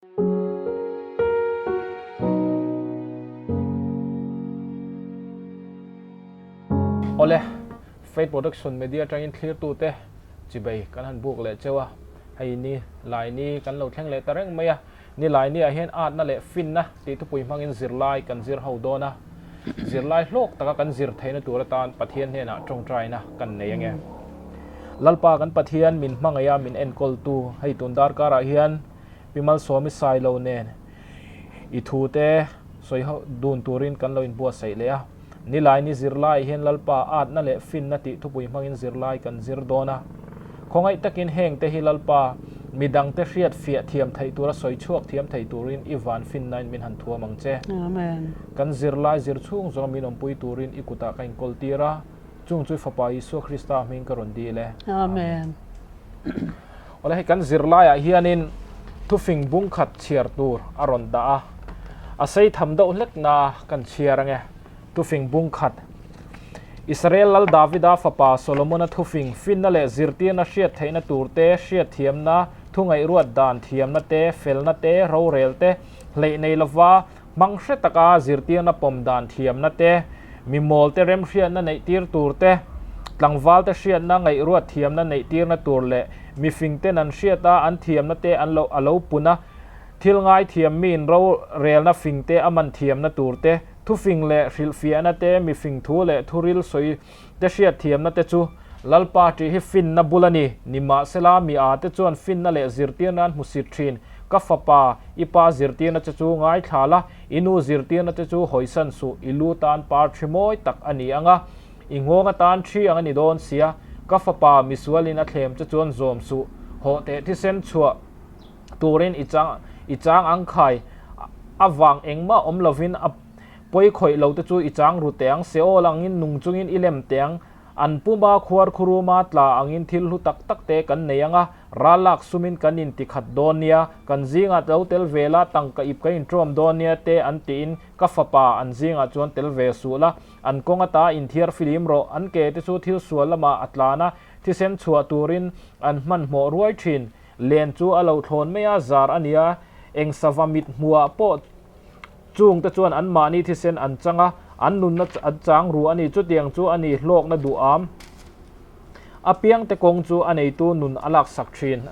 Awle, Faith Production Media atangin thlirtute chibei kan han buk leh cheu a, hei ni lai ni kan lo thleng leh ta reng mai a, ni lai ni ah hian atna leh finna tih thupui hmangin zirlai kan zir ho dawn a, zirlai hlawk taka kan zir theihna tur atan Pathian hnenah tawngtaina kan nei ange. Lalpa kan Pathian min hmangaih a min enkawltu hei tun darkarah hian Pi Malsawmi Sailo nen i thu te sawi ho dun turin kan lo inbuatsaih leh a. Nilaini zirlaiah hian Lalpa atna leh finna tih thupui hmangin zirlai kan zir dawn a. Khawngaih takin heng te hi Lalpa midangte hriat fiah thiam theih tura sawi chhuak thiam thei turin i van finnain min han thuam ang che. Amen. Kan zirlai zir chhung zawng min awmpui turin i kutah ka inkawl tir a. Chung chu Fapa Isua Krista hming ka rawn dil e. Amen. Awle hei kan zirlaiah hianin thufing bung khat chhiar tur a rawn dah a, a sei tham deuh hlek na kan chhiar ange. Thufing bung khat. Israel lal Davida fapa Solomona thufing finna leh zirtirna hriat theihna tur te, hriatthiamna, thungaihruat dan thiamna te, felna te, rorel te, hleih nei lova Hmang hre taka zirtirna pawm dan thiamna te, mi mawlte remhriatna neihtir tur te, tlangvalte hriatna ngaihruat thiamna neihtirna tur leh mi fingten an hriata an thiamna te an lo a lo pun a, thil ngaithiam miin rorelna fingte a man thiamna tur te, thufing leh hrilhfiahna te, mi fing thu leh thuril sawi te hriatthiamna te chu Lalpa tih hi finna bul a ni. Nimahsela, mi â te chuan finna leh zirtirna an hmusit thin. Ka fapa, i pa zirtirna che chu ngaithla la, i nu zirtirna che chu hawisan suh, i lu tan par thi mawi tak a ni ang a, i nghawng atan thi ang a ni dawn sia. Ka fapa, misualin a thlem che chuan zawm suh, hawh teh thisen chhuah turin i chang i chang ang khai, avang engmah awm lovin a Pawi khawih lo te chu i chang ru teh ang, Seol angin nung chungin i lem teh ang, an puma khuar khuruma tla angin thil hlu tak tak te kan nei ang a, ral lak sumin kan in ti khat dawn nia, kan zingah lo tel ve la, tangka ip kan inṭawm dawn nia te an tiin ka fapa an zingah chuan tel ve suh la, an kawng ata inthiar filim rawh, an ke te chu thil sual lamah a tlan a, thisen chhuah turin an hmanhmawh ruai ṭhin, len chu a lo thlawn mai a, zar a nia, eng sava mit hmuhah pawh Chungte chuan anmahni thisen an chang a, an nunna an chang ru a ni. Chutiang chu a ni hlawkna duham apiangte kawng chu a neitu nun a laksak thin.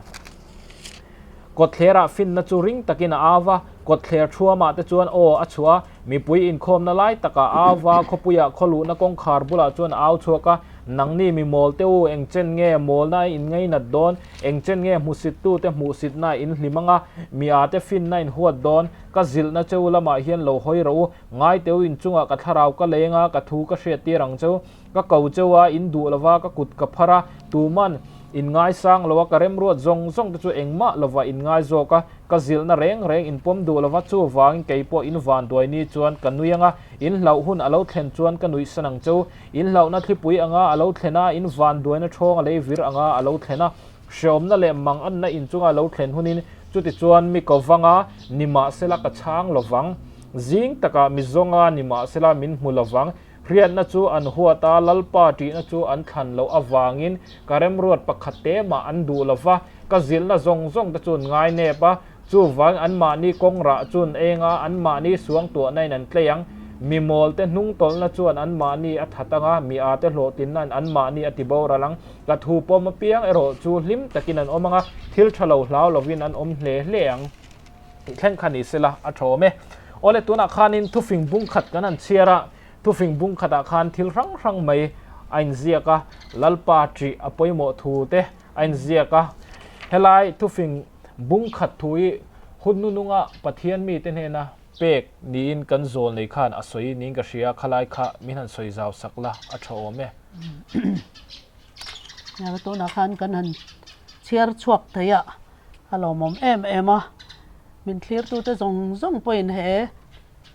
Kawtthlerah finna chu ring takin a au va, kawtthler thuamah te chuan aw a chhuah a, mipui inkhawmna lai takah a au va, khawpuiah khawluhna kawngkhar bulah chuan a au chhuak a, Nangni mi mawl te u, engchen nge mawlna in ngainat dawn? Engchen nge hmusittute hmuhsitna in hlim anga, mi ate finna in huat dawn? Ka zilhna cheu lamah hian lo hawi rawh u, ngai teu in chungah ka thlarau ka leng a, ka thu ka hriattir ang cheu. Ka ko cheu a, in duh lova ka kut ka phar a, tuman in ngaisang lo a, ka remruat zawng zawng te chu engmah lova in ngai zawk a, ka zilhna reng reng in pawm duh lova, chuvangin kei pawh in vanduai ni chuan ka nui ang a, in hlauh hun a lo thlen chuan ka nuihsan ang cheu. In hlauhna thlipui anga a lo thlen a, in vanduaina thawng a lei vir anga a lo thlen a, Hreawmna leh manganna inchunga lo thlen hunin chutichuan mi ko vanga nimahsela ka chhang lo vang. Zing takah mi zawnga nimahsela min hmu lo vang. Hriatna chu an huat a, Lalpa ṭihna chu an thlan loh avangin ka remruat pakhat te mah an duh lo va, ka zilhna zawng zawng te chu an ngainep a. Chuvang anmahni kawng rah chun eng a, anmahni suangtuahnain an tlei ang. Mi mawlte hnungtawlhna chuan anmahni a that ang a, mi ate hlawhtlinnain anmahni a tiboral ang. Ka thu pawm apiang erawh chu hlim takin an awm ang a, thil tha lo hlau lovin an awm hle hle ang tih thleng kha ni sela a tha awm e. Awle tunah khanin thufing bung khat kan han chhiar a, thufing bung khatah khan thil hrang hrang mai a inziak a, Lalpa ṭih a pawimawh thu te a inziak a, helai thufing bung khat thu hi hun hnununga Pathian mite hnena pek niin kan zawl nei khan a sawi niin ka hria, khalai kha min han sawi zau sak la a tha awm e. Nia tunah khan kan han chhiar chhuak thei a, a lawmawm em em a, min thlirtute zawng zawng pawhin he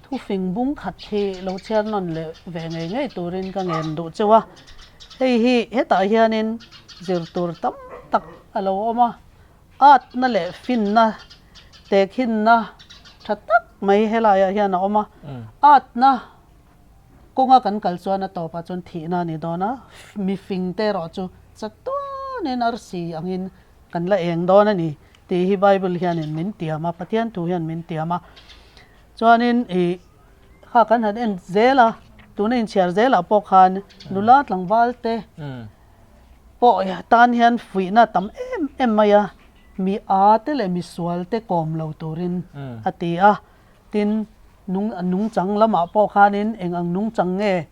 thufing bung khat hi lo chhiar nawn leh ve ngei ngei turin ka ngen duh cheu a, hei hi hetah hianin zir tur tam tak a lo awm a. Atna leh finna tehkhinna tha tak mai helaiah hian a awm a, atna kawnga kan kal chuan a tawpah chuan thihna a ni dawn a, mifingte erawh chu chatuanin arsi angin kan la eng dawn a ni. tih hi Bible hianin min tiam a, Pathian thu hian min tiam a. Chuanin ih kha kan han en zel a, tuna inchhiar zelah pawh khan nula tlangval te pawh tan hian fuihna tam em em mai a, mi a te leh mi sual te kawm lo turin a ti a. Tin, nung nungchang lamah pawh khanin eng ang nungchang nge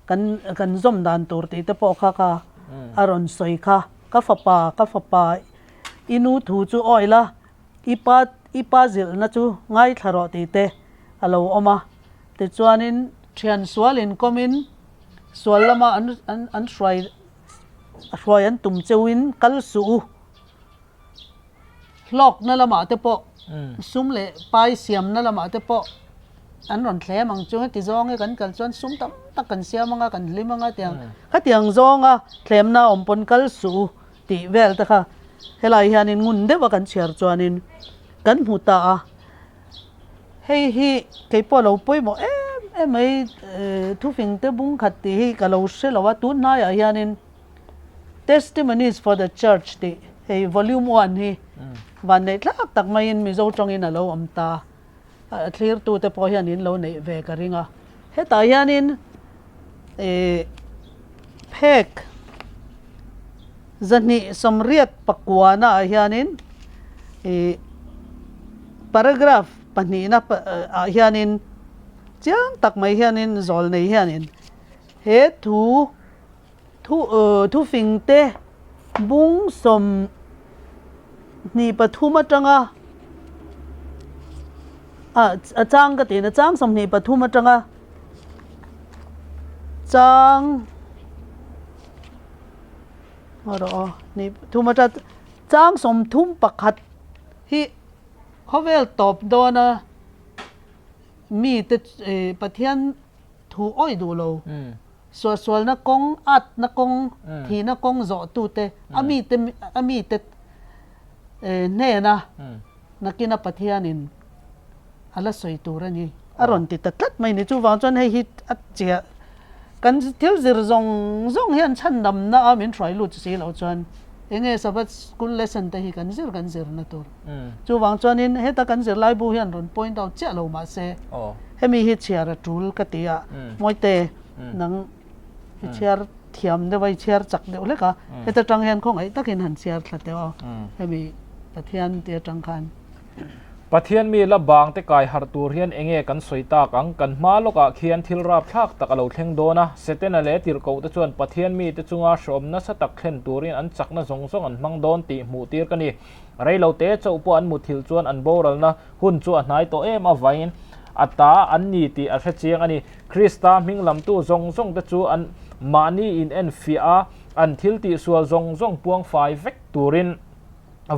kan kan zawm dan tur tih te pawh kha kha a rawn sawi kha. Ka fapa, ka fapa, i nu thu chu awi la, i pa i pa zilhna chu ngaithla rawh tih te a lo awm a. Tichuanin thian sual inkawmin sual lama an an an hruai hruai an tum cheuhin kal suh u. Hlawkna lamah te pawh sum leh pai siamna lamah te pawh an rawn thlem ang chu. Heti zawng hi kan kal chuan sum tam tak kan siam anga kan hlim anga tiang khatiang zawnga thlemna awm pawn kal suh u tih vel te kha helai hianin ngun deuha kan chhiar chuanin kan hmu ta a. Hei hi kei pawh lo pawimawh em em mai thufing te bung khat tih hi ka lo hre lo a tun hnaiah hianin. Testimonies for the Church tih hei volume one hi vanneih tlak tak maiin Mizo tawngin a lo awm ta. A thlirtute pawh hian in lo neih ve ka ring a. Hetah hianin ih phek zahnih sawmriat pakuana ah hianin ih paragraph pahnihna ah hianin chiang tak mai hianin zawlnei hianin he thu Thu thufingte bung 23 atanga ah a chang ka tihna chang 23 atanga chang aw rawh aw hnih pathum atang chang 31 hi khawvel tawp dawna mite Pathian thu awih duh lo. Suahsualna kawng, atna kawng, thihna kawng zawhtute a mite a mite hnena nakina Pathianin a la sawi tur a ni a rawn ti ta tlat mai ni. Chuvang chuan hei hi a chiah kan thil zir zawng zawng hian chhandamna a min hruai lut si loh chuan enge Sabbath school lesson te hi kan zir kan zirna tur. Chuvang chuanin heta kan zirlaibu hian rawn point out chiah lo mahse hemi hi chhiar a tul ka ti a, Mawite nang i chhiar thiam deuh a, i chhiar chak deuh hlek a, heta tang hian khawngaih takin han chhiar thla teh aw, hemi Pathian tih atang khan. Pathian mi la bang te kai harh tur hian enge kan sawi tak ang? Kan hma lawkah khian thil rapthlak tak a lo thleng dawn a, Setana leh tirhkoh te chuan Pathian mi te chunga hreawm nasa tak thlen turin an chakna zawng zawng an hmang dawn tih hmuh tir ka ni. Reilo te chauh pawh an muthilh chuan an boralna hun chu a hnai tawh em avangin a ta an ni tih a hre chiang a ni. Krista hming lamtu zawng zawng te chu an mahni in en fiah a, an thil tihsual zawng zawng puang fai vek turin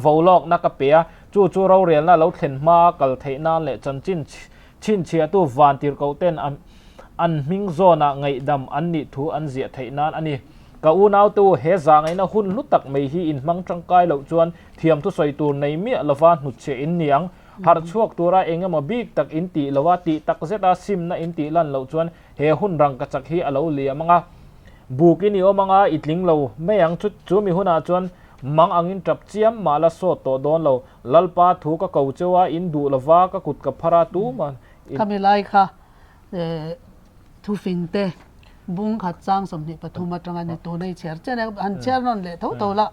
vo lawkna ka pe a, chu chu rorelna lo thlen hmaa kal theih nan leh chanchin chhinchhiahtu vantirhkoh ten an hming zawnah ngaihdam an nih thu an ziah theih nan a ni. Ka unaute u, he zahngaihna hun hlu tak mai hi in hmang tangkai loh chuan thiam thusawi tur nei miah lova hnutchhiah in ni ang. Harh chhuak tura eng emaw bik tak in tih lo a, tih tak zeta simna in tih lan loh chuan he hun rangkachak hi a lo liam ang a. Buk in i awm ang a, i tling lo mai ang. Chu chu mi hunah chuan mang angin tap chiam mah la sawt tawh dawn lo. Lalpa thu ka ko cheu a, in duh lova ka kut ka phar a, tumah in. Khami lai kha thufing te bung khat chang 23 atanga ni tuna i chhiar chen a, han chhiar nawn leh tho tho la,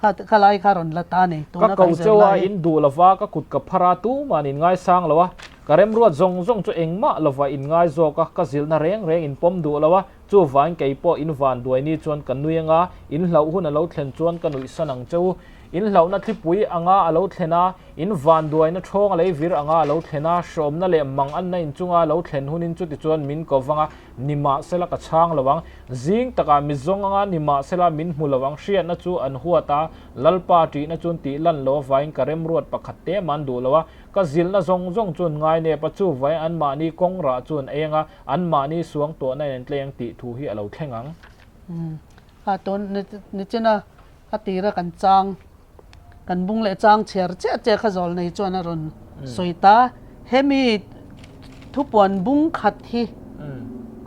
kha kha lai kha rawn la ta a ni tuna kan zir lai. Ka ko cheu a, in duh lova ka kut ka phar a, tuman in ngaisang lo a, ka remruat zawng zawng chu engmah lova in ngai zawk a, ka zilhna reng reng in pawm duh lo a, chuvangin kei pawh in van duai ni chuan ka nui anga, in hlauh hun a lo thlen chuan ka nuih san ang che u. In hlauhna thlipui anga a lo thlen a, in vanduaina ṭhawng a lei vir anga a lo thlen a, hrawmna leh mang anna inchunga a lo thlen hunin chutichuan min ko vang a, nimahsela ka chhang lo ang. Zing takah mi zawng anga nimahsela min hmu lo ang. Hriatna chu an huat a, Lalpa ṭihna chuan tih lan lo avangin ka remruat pakhat te man duh lo a, ka zilhna zawng zawng chuan ngainep a, chuvangin anmahni kawng rah chu an ei anga, anmahni suangtuahna in an tlei ang tih thu hi a lo thleng ang. A tun nichina a tira kan chang kan bung leh chang chhiar chiah chiah kha zawl nei chuan a rawn sawi ta. Hemi thupuan bung khat hi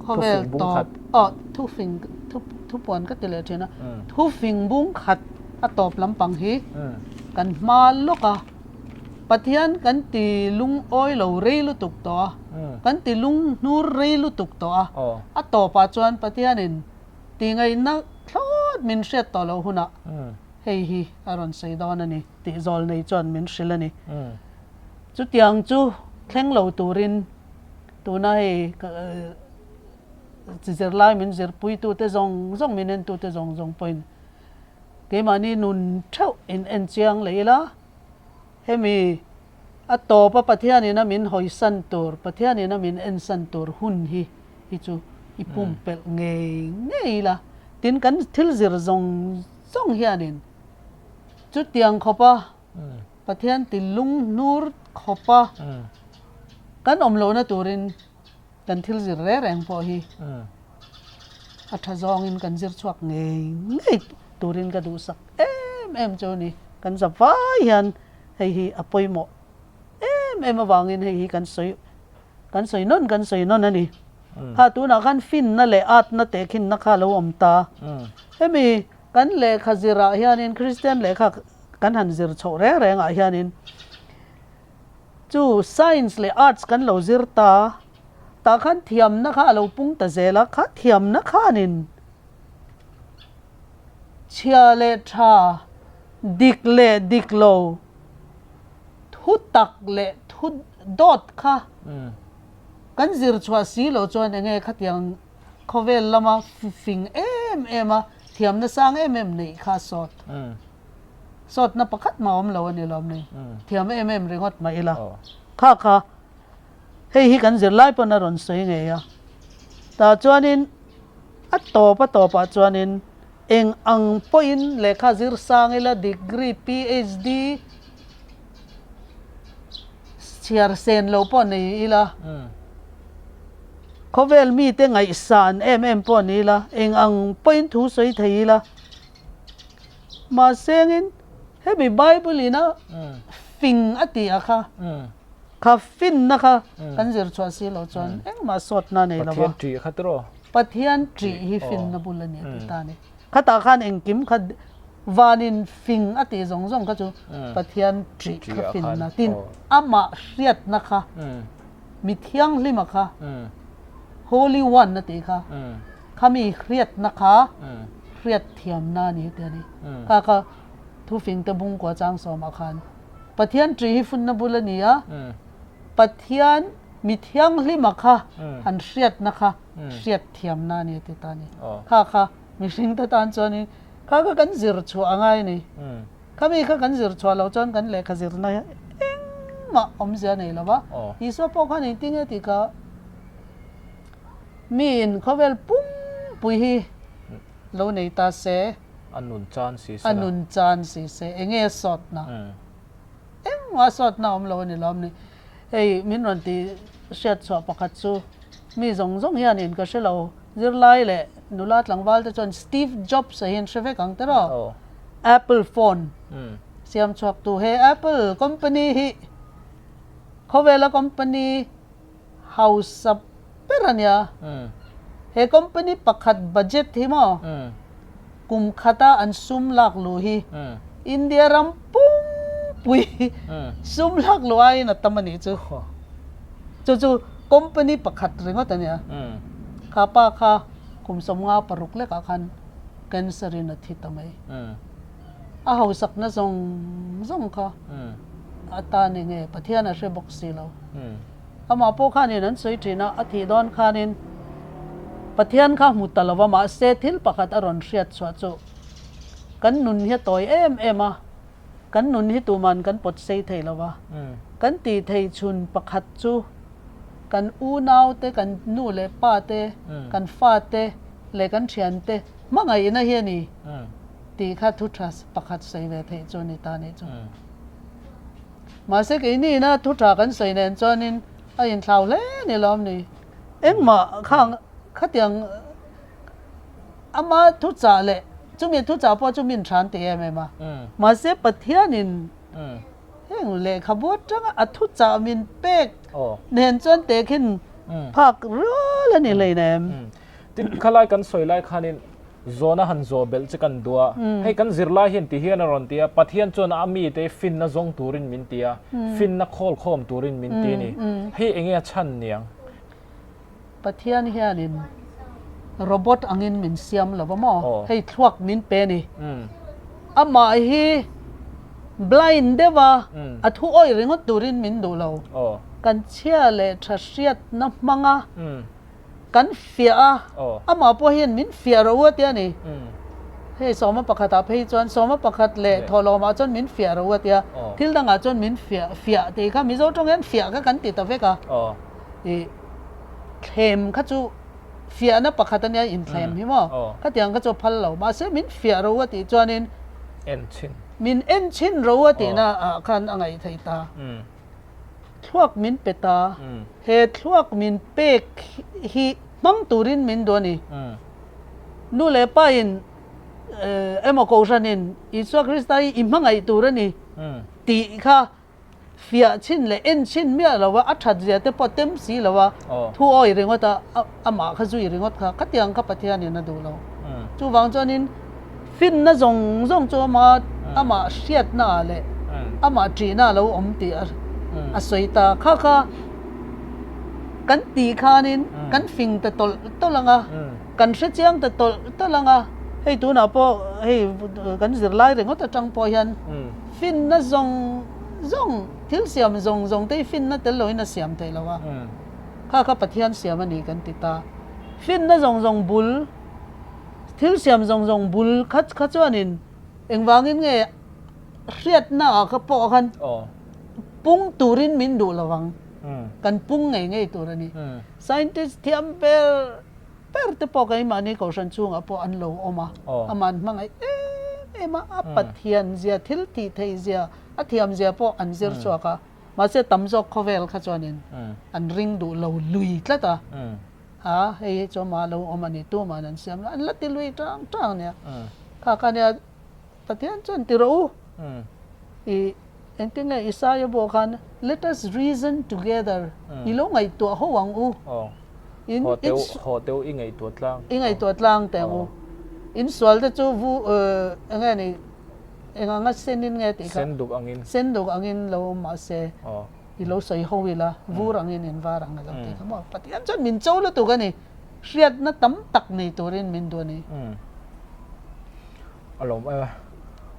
khawvel tawp aw thufing thupuan ka ti leh thin a, thufing bung khat a tawp lampang hi. Kan hma lawk a, Pathian kan ti lungawi lo rei lutuk tawh a, kan ti lunghnur rei lutuk tawh a, a tawpah chuan Pathianin tihngaihna thlawt min hriat tawh loh hunah hei hi a rawn sawi dawn a ni tih zawlnei chuan min hrilh a ni. Chutiang chu thleng lo turin tuna hei zirlai min zirpuitute zawng zawng, min entute zawng zawng pawhin Keimahni nun theuh in en chiang leh ila, hemi a tawpa Pathianin a min hawisan tur, Pathianin a min ensan tur hun hi hi chu i pumpelh ngei ngei ila. Tin, kan thil zir zawng zawng hianin chutiang khawpa Pathian ti lunghnur khawpa kan awm lohna turin Kan thil zir reng reng pawh hi a tha zawngin kan zir chhuak ngei ngei turin ka duhsak em em chu a ni. Kan za vai hian hei hi a pawimawh em em avangin hei hi kan sawi kan sawi nawn kan sawi nawn a ni. Kha tunah khan finna leh atna tehkhinna kha a lo awm ta. Hemi kan lehkha zirah hianin Kristian lehkha kan han zir chhoh reng rengah hianin Chu science leh arts kan lo zir ta, tah khan thiamna kha a lo pung ta zel a, kha thiamna khanin chhia leh tha, dik leh dik lo, thu tak leh thu dawt kha kan zir chhuah si loh chuan enge khatiang khawvel lama fing em em a, thiamna sang em em neih kha sawt. Sawtna pakhat mah awm lo a ni lawm ni? Thiam em em ringawt mah ila. Kha kha, hei hi kan zirlai pawn a rawn sawi ngei a. Tah chuanin a tawp a tawpah chuanin eng ang pawhin lehkha zir sang ila degree, PhD chhiar sen lo pawh nei ila, khawvel mite ngaihsan em em pawh ni ila, eng ang pawhin thu sawi thei ila, Mahsengin hemi Bible ina fing a tih a kha, kha finna kha kan zir chhuah si loh chuan engmah sawtna nei lo va. Pathian ṭih kha tiraw? Pathian ṭih hi finna bul a ni a ti ta a ni. Khatah khan engkim kha vanin fing a tih zawng zawng kha chu Pathian ṭih kha finna tin amah hriatna kha mi thianghlima kha Holy One a tih kha Khami hriatna kha hriat thiamna a ni heti a ni. Kha kha thufing te bungkua chang sawmah khan Pathian ṭi hi funna bul a ni a, Pathian mi thianghlima kha han hriatna kha hriat thiamna a ni heti ta a ni. Kha kha mihring te tan chuanin kha kha kan zir chhuah a ngai a ni. Khami kha kan zir chhuah loh chuan kan lehkha zirna hi engmah awmzia nei lo va. Isua pawh khan engtin nge tih kha Miin khawvel pumpui hi lo nei ta se. A nun chan si se la. A nun chan si se. Enge a sawtna? Engmah a sawtna a awm lo a ni lawm ni. Hei min rawn ti hriat chhuah pakhat chu mi zawng zawng hianin ka hre lo. Zirlai leh nula tlangval te chuan Steve Jobs a hian hre vek ang tiraw? Apple phone siam chhuak tu he Apple company hi khawvela company hausa ber a nia. He company pakhat budget hi maw kum khata an sum lak luh hi India ram pumpui sum lak luh aiin a tam a nih chu. Chu chu company pakhat ringawt a nia. Kha pa kha kum 56 lekah khan cancer in a thi ta mai. A hausakna zawng zawng kha a tan enge Pathian a hre bawk si lo. Amah pawh khanin an sawi thin a, a thih dawn khanin Pathian kha hmu ta lo va, mahse thil pakhat a rawn hriat chhuah chu kan nun hi a tawi em em a, kan nun hi tuman kan pawt sei thei lo va, kan tih thei chhun pakhat chu kan unau te, kan nu leh pa te, kan fa te leh kan thian te hmangaihna hi a ni tih kha thu tha pakhat sawi ve theih chu a ni ta nih chu. Mahse keini ina thu tha kan sawi nen chuanin a inthlau hle ni lawm ni. Engmah khang khatiang ama thuchah leh chumi thuchah pawh chu min than ti em em a. Mahse Pathianin heng lehkhabu atanga a thuchah min pek nen chuan tehkhin phak rual a ni hleinem. Tin, khalai kan sawi lai khanin. Zawhna han zawh belh che kan duh a, hei kan zirlai hian ti hian a rawn ti a, Pathian chuan a mite hi finna zawng turin min ti a, finna khawl khawm turin min ti a ni. Hei enge a chhan niang? Pathian hianin robot angin min siam lo va maw? Hei thluak min pe a ni. Amah hi blind deuh a, a thu awih ringawt turin min duh lo. Kan chhia leh tha hriatna hmanga Kan fiah a, amah pawh hian min fiah ro a tia ni. Hei sawma pakhatah phei chuan sawma pakhat leh thawhlawmah chuan min fiah ro a tia, thil dangah chuan min fiah fiah tih kha Mizo tawng hian fiah kha kan ti ta vek a. Ih thlem kha chu fiahna pakhat a nia inthlem hi maw, khatiang kha chu a phal lo. Mahse min fiah ro a tih chuanin min en chhin ro a tihna ah khan a ngaih theih ta. Thluak min pe ta. He thluak min pek hi hmang turin min duh a ni. Nu leh pa in emaw Kohhran in Isua Krista hi i hmangaih tur a ni tih kha fiah chhin leh en chhin miah lo a, a that zia te pawh tem si lo a, thu awi ringawt a, amah kha zui ringawt kha khatiang kha Pathian in a duh lo. Chuvang chuanin Finna zawng zawng chu ama amah hriatna ah leh amah ṭihna a lo awm tih a sawi ta. Kha kha kan tih khanin kan fing ta tawlh tawlh ang a, kan hre chiang ta tawlh tawlh ang a, hei tunah pawh hei kan zirlai ringawt atang pawh hian finna zawng zawng thil siam zawng zawng te hi finna tel loin a siam theih lo a, kha kha Pathian siam a ni kan ti ta. Finna zawng zawng bul. Thil siam zawng zawng bul khat kha chuanin engvangin nge hriatna ah kha pawh khan pung turin min duh lo ang, kan pung ngei ngei tur a ni. Scientist thiam ber ber te pawh keimahni kohhran chhungah pawh an lo awm a, aman hmangaih em em a, a Pathian zia, thil tih theih zia, a thiam zia pawh an zir chhuak a, mahse tam zawk khawvel kha chuanin an ring duh lo lui tlat a. A, hei hi chu amah lo awm a ni, tuma'n an siam lo, an la ti lui tang tang a nia. Kha kha nia, Pathian chuan ti rawh u. I engtin nge Isaia pawh khan, Let us reason together, i lo ngaihtuah ho ang u. In, in, haw teu i ngaihtuah tlang. I ngaihtuah tlang teh ang u. In sual te chu vu, eng nge ni, eng anga senin nge tih kha. Sen duk angin. Sen duk angin lo awm mahse. I lo sawi ho ila, vur angin in var ang a lo ti kha maw? Pathian chuan min cho lutuk a ni, hriatna tam tak nei turin min duh a ni. A lawm e,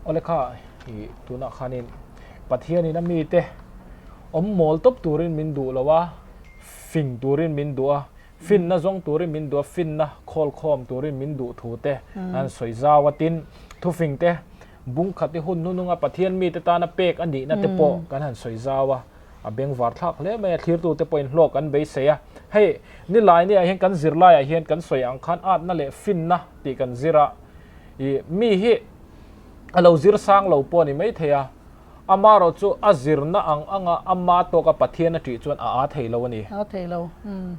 awle kha i tunah khanin Pathianin a mite awm mawl tawp turin min duh lo a, fing turin min duh a, finna zawng turin min duh a, finna khawl khawm turin min duh thu te an sawi zau a, tin thufing te Bung khat hi hun hnununga Pathian mite tana pek a nihna te pawh kan han sawi zau a, a bengvar thlak hle mai a, thlirtute pawhin hlawk an beisei a. Hei, nilai niah hian kan zirlaiah hian kan sawi ang khan atna leh finna tih kan zir a, ih, mi hi a lo zir sang lo pawh a ni maithei a, amarawh chu a zirna ang anga ama tawka Pathian a ṭih chuan a â thei lo a ni. A thei lo.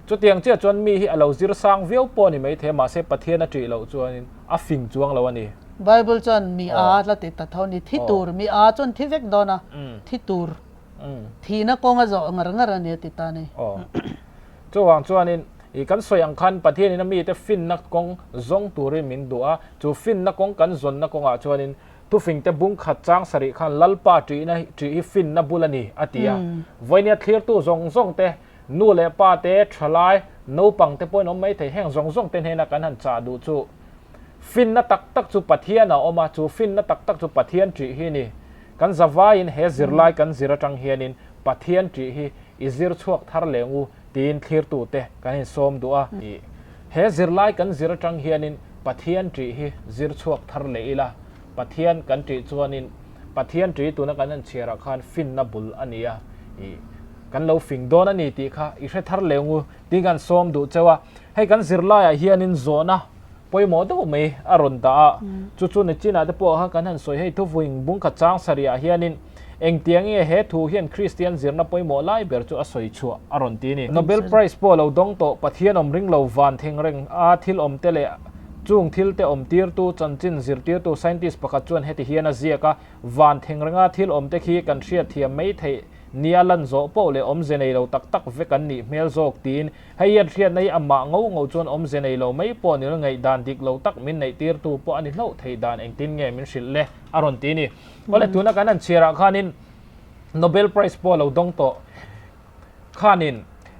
Chutiang chiah chuan mi hi a lo zir sang viau pawh a ni maithei a, mahse Pathian a ṭih loh chuanin a fing chuang lo a ni. Bible chuan mi a la ti ta tho a ni, thi tur, mi a chuan thi vek dawn a, thi tur, thihna kawng a zawh ngar ngar a ni a ti ta a ni. Chuvang chuanin i kan sawi ang khan Pathianin a mite finna kawng zawng turin min duh a, chu finna kawng kan zawnna kawngah chuanin thufingte bung khat chang sarih khan Lalpa ṭihna ṭih hi finna bul a ni a ti a. Vawinia thlirtu zawng zawng te, nu leh pa te, ṭhalai, naupang te pawhin awm maithei heng zawng zawng te hnena kan han chah duh chu Finna tak tak chu Pathian a awm a, chu finna tak tak chu Pathian ṭih hi ni. Kan zavaiin he zirlai kan zir aṭang hianin Pathian ṭih hi i zir chhuak thar leng u tiin thlirtute kan insawm duh a. He zirlai kan zir aṭang hianin Pathian ṭih hi zir chhuak thar leh ila, Pathian kan ṭih chuanin Pathian ṭih tuna kan han chhiarah khan finna bul a ni a, kan lo fing dawn a ni tih kha i hre thar leng u tiin kan sawm duh cheu a. Hei kan zirlaiah hianin zawhna pawimawh deuh mai a rawn dah a, chu chu nichinah te pawh khan kan han sawi hei thuvuing bungkhat chang sarihah hianin engtiang nge he thu hian Kristian zirna pawimawh lai ber chu a sawi chhuah a rawn ti a ni. Nobel Prize pawh lo dawng tawh Pathian awm ring lo van theng reng a thil awm te leh chung thil te awm tirtu chanchin zirtirtu scientist pakhat chuan heti hian a ziak a, Van theng renga thil awm te khi kan hriatthiam mai theih. Nia lan zawh poh leh awmze nei lo tak tak vek an nih hmel zawk tiin hei hian hriatna hi amah ngo ngo chuan awmze nei lo mai pawh nilo ngaihdan dik lo tak min neih tirtu pawh a ni hlauh theih dan engtin nge min hrilh le a rawn ti ni. Awle tuna kan han chhiarah khanin Nobel Prize pawh a lo dawng tawh khanin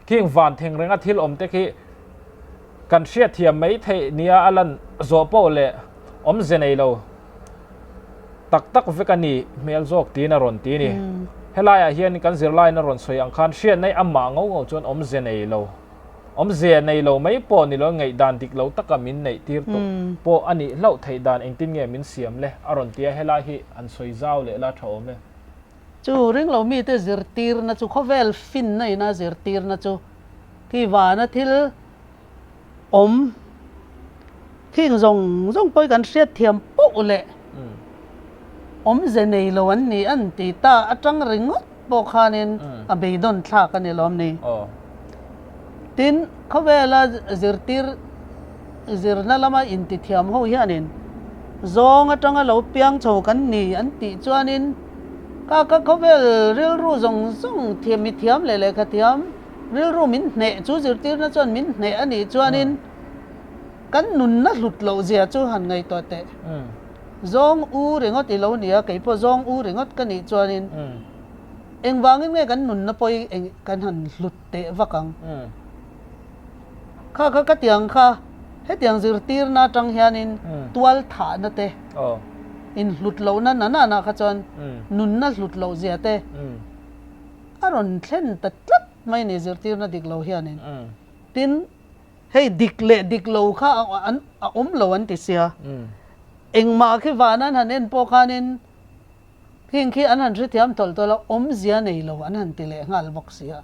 khing van theng renga thil awm te khi kan hriatthiam mai theih nia a lan zawh pawh leh awmze nei lo tak tak vek a ni hmel zawk tiin a rawn ti a ni. Helaiah hian kan zirlaiin a rawn sawi ang khan hriatna hi amah ngo ngo chuan awmze nei lo, awmze nei lo mai pawh ni lo ngaihdan dik lo taka min neih tir tawh pawh a nih hlauh theih dan engtin nge min siam le a rawn ti a, helai hi an sawi zau leh la tha awm e. Chu ringlo mite zirtirna chu khawvel finna ina zirtirna chu khi vana thil awm khing zawng zawng pawh hi kan hriatthiam poh leh awmze nei lo an ni an ti ta atang ringawt pawh khanin a beidawn thlak a ni lawm ni. Tin, khawvela zirtir zirna lama intithiam ho hianin zawng atanga lo piang chho kan ni an tih chuanin ka ka khawvel rilru zawng zawng thiam mithiam leh lehkha thiam Rilru min hneh chu zirtirna chuan min hneh a nih chuanin kan nunna hlut loh zia chu han ngaihtuah teh. Zawng u ringawt i lo ni a, kei pawh zawng u ringawt ka nih chuanin engvangin nge kan nunna pawi eng kan han hlut teh vak ang? Kha kha ka tiang kha hetiang zirtirna atang hianin tual thahna te inhlut lohna na na kha chuan nunna hlut loh zia te A rawn thlen ta tlat mai ni zirtirna dik lo hianin. Tin, hei dik leh dik lo kha an a awm lo an ti sia. Engmah khi van an han en pawh khanin heng khi an han hrethiam tawlh tawlh a, awmzia nei lo an han ti leh nghal bawk sia.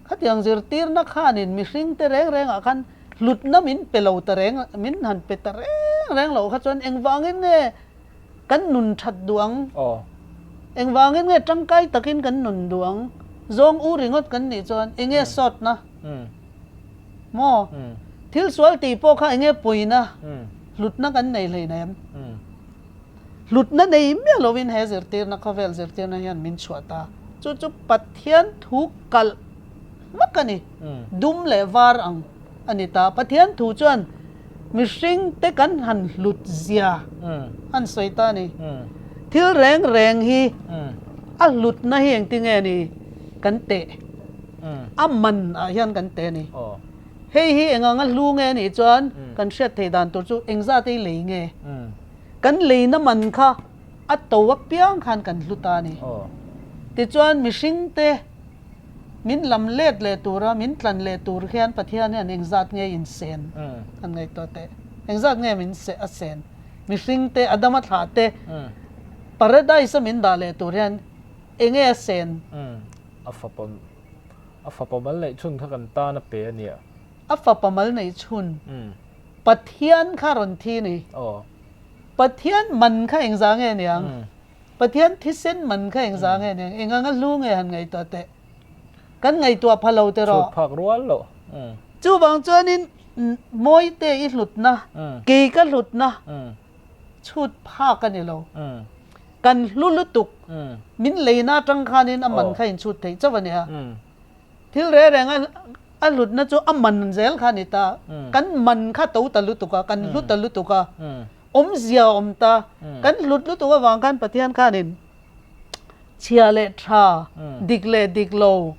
Khatiang zirtirna khanin mihring te reng rengah khan hlutna min pe lo ta reng, min han pe ta reng reng loh kha chuan engvangin nge Kan nun that duh ang. Engvangin nge tangkai takin kan nun duh ang? Zawng u ringawt kan nih chuan enge sawtna? Maw? Thil sual tih pawh kha enge pawina? Hlutna kan nei hleinem. Hlutna nei miah lovin he zirtirna, khawvel zirtirna hian min chhuah ta. Chu chu Pathian thu kalh hmak a ni. Dum leh var ang a ni ta. Pathian thu chuan Mihring te kan han hlut zia an sawi ta a ni. Thil reng reng hi a hlutna hi engti nge ni kan teh? A man ah hian kan teh a ni. Hei hi eng anga hlu nge nih chuan kan hriat theih dan tur chu engzat ei lei nge? Kan leina man kha a to apiang khan kan hlu ta a ni. Tichuan mihring te Min lam let leh tura min tlan leh tur hian Pathian hian engzat nge insen an ngaihtuah teh. Engzat nge min a sen? Mihring te, Adama thlah te, Paradise a min dah leh tur hian enge a sen? A fapa, a fapa mal neih chhun kha kan tan a pe a nia. A fapa mal neih chhun? Pathian kha rawn thi ni. Pathian man kha engzah nge niang? Pathian thisen man kha engzah nge nia, eng anga hlu nge han ngaihtuah teh? Kan ngaihtuah pha lo teh rawh. Chhut phak rual lo. Chuvang chuanin Mawite i hlutna, kei ka hlutna chhut phak a ni lo. Kan hlu lutuk, min leina atang khanin a man kha inchhut theih chauh a nia. Thil reng reng a hlutna chu a man zel kha a ni ta. Kan man kha to ta lutuk a, kan hlu ta lutuk a. Awmzia a awm ta. Kan hlut lutuk avang khan Pathian khanin chhia leh tha, dik leh dik lo,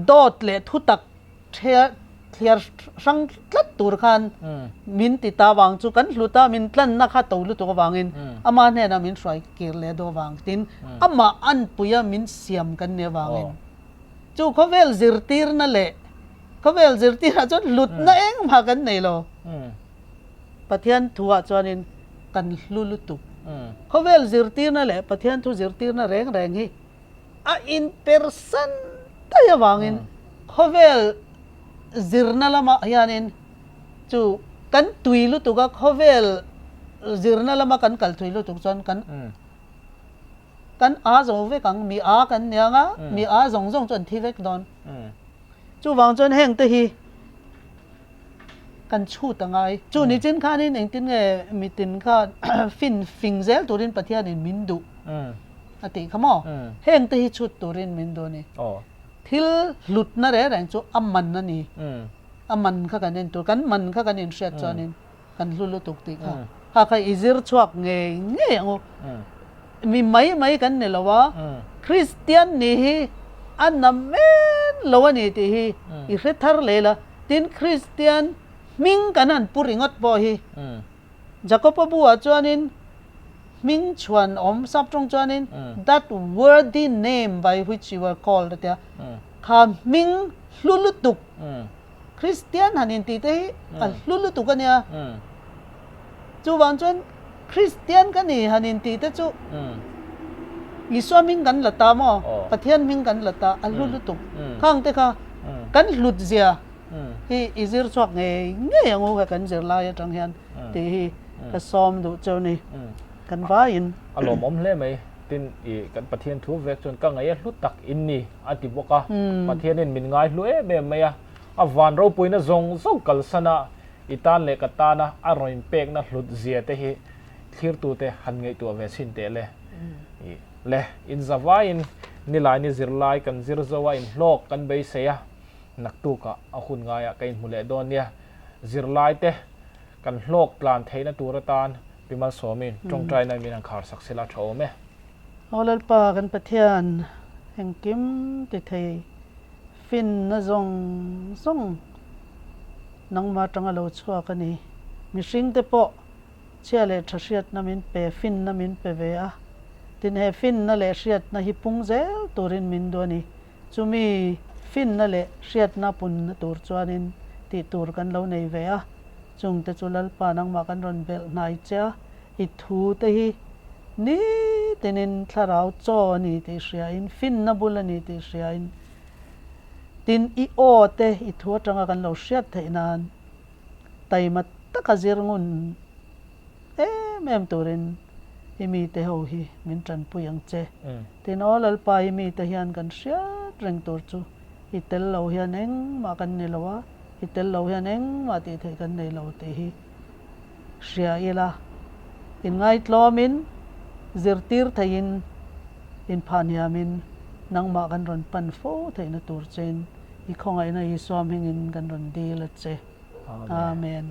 dawt leh thutak thliar hrang tlat tur khan min ti ta avang chu kan hlut a, min tlanna kha to lutuk avangin ama hnenah min hruai kir leh deuh avang tin amah anpuia min siam kan nih avangin chu khawvel zirtirna leh khawvel zirtirah chuan hlutna engmah kan nei lo. Pathian thuah chuanin kan hlu lutuk. Khawvel zirtirna leh Pathian thu zirtirna reng reng hi a inpersan daih avangin khawvel zirna lamah hianin chu kan tui lutuk a, khawvel zirna lama kan kal thui lutuk chuan kan kan a zo vek ang, mi a kan ni ang a, mi a zawng zawng chu an thi vek dawn. Chuvang chuan hengte hi Kan chhut a ngai. Chu ni chin khanin engtin nge mitin kha fin fing zel turin Pathianin min duh. a tih kha maw? Heng te hi chhut turin min duh a ni. Thil hlutna reng reng chu a man a ni. A man kha kan en tur, kan man kha kan inhriat chuanin kan hlu lutuk tih kha. Kha kha i zir chhuak ngei ngei ang u. Mi mai mai kan ni lo a, Kristian nih hi a na men lo a ni tih hi i hre thar leh la. Tin, Kristian hming kan han pu ringawt pawh hi Jakob-a buah chuanin hming chhuan awm sap tawng chuanin that worthy name by which you were called a tia. Kha hming hlu lutuk Kristian han intih te hi a hlu lutuk a nia. Chuvang chuan Kristian ka ni han intih te chu Isua hming kan la ta maw? Pathian hming kan la ta a hlu lutuk. Khang te kha kan hlut zia hi i zir chhuak ngei ngei ang u he kan zir lai atang hian tih hi ka sawm duh cheu ni kan vaiin. A lawmawm hle mai tin i kan Pathian thu vek chuan ka ngaih a hlu tak in ni a ti bawk a, Pathianin min ngai hlu em em mai a, a van ropuina zawng zawng kalsan a i tan leh ka tana a rawn inpekna hlut zia te hi thlirtute han ngaihtuah ve chhin teh le. I le inzavaiin nilaini zirlai kan zir zo a inhlawk kan beisei a. Naktukah a hun ngaiah ka inhmu leh dawn nia. Zirlaite kan hlawk tlan theihna tur atan Pi Malsawmin tawngtaina min han khar sak sela tha awm e. Aw Lalpa kan Pathian, engkim ti thei finna zawng zawng nangmah atanga lo chhuak a ni. Mihringte pawh chhia leh tha hriatna min pe, finna min pe ve a. Tin he finna leh hriatna hi pung zel turin min duh a ni. Chumi finna leh hriatna punna tur chuanin tih tur kan lo nei ve a, chungte chu Lalpa nangmah kan rawn belh hnai che a, i thu te hi nitinin thlarau chaw a ni tih hriain, finna bul a ni tih hriain, tin i aw te i thu atanga kan lo hriat theih nan taima taka zir ngun em em turin i mite ho hi min tanpui ang che. Tin aw Lalpa i mite hian kan hriat reng tur chu i tel lo hian engmah kan ni lo a, i tel lo hian engmah tih theih kan nei lo tih hi hria ila inngaitlawmin zirtir theihin inphahniamin nangmah kan rawn pan fo theihna tur chein i khawngaihna Isua hmingin kan rawn dil a che. Amen.